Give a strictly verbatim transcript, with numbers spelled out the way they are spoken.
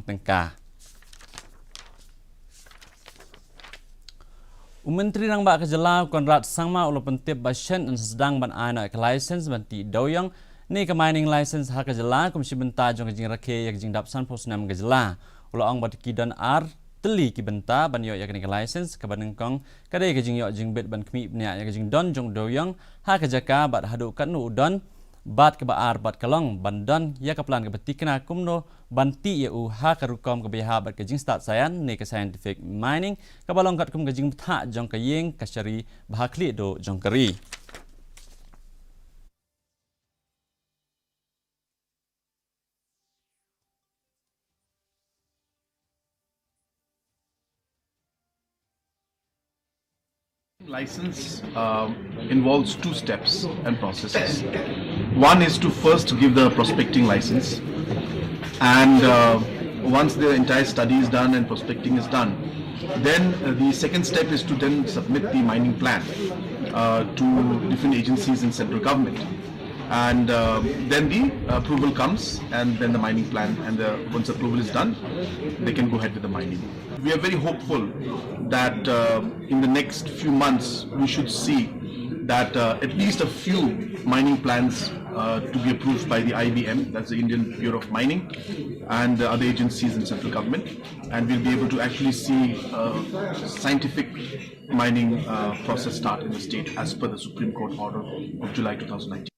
tyngka. U Myntri Rangbah ka jylla u Conrad Sangma u la pyntip ba shen yn sdang ban ai noh ka license ban tih dewiong ne ka mining license ha ka jylla kum shi bynta jong ka jingrakhe ïa ka jingdap sanphew snem ka jylla. U la ong ba ki don ar tylli ki bynta ban ïoh ïa kane ka license, kaba nyngkong ka dei ka jingïoh jingbit ban khmih bniah ïa ka jingdon jong u dewiong ha ka jaka bad haduh katno u don, bad kaba ar bad ka long ban don ïa ka plan kaba tikna kumno ban tih ïa u ha ka rukom kaba ïahap bad ka jingstad saïan ne ka scientific mining, kaba long katkum ka jingbthah jong ka ïing ka shari ba ha khlieh duh jong ka ri. License um, involves two steps and processes. One is to first give the prospecting license, and uh, once the entire study is done and prospecting is done, then uh, the second step is to then submit the mining plan uh, to different agencies in central government. And uh, then the approval comes, and then the mining plan, and the, once approval is done, they can go ahead with the mining. We are very hopeful that uh, in the next few months, we should see that uh, at least a few mining plans uh, to be approved by the I B M, that's the Indian Bureau of Mining, and the other agencies in central government. And we'll be able to actually see uh, scientific mining uh, process start in the state as per the Supreme Court order of July two thousand nineteen.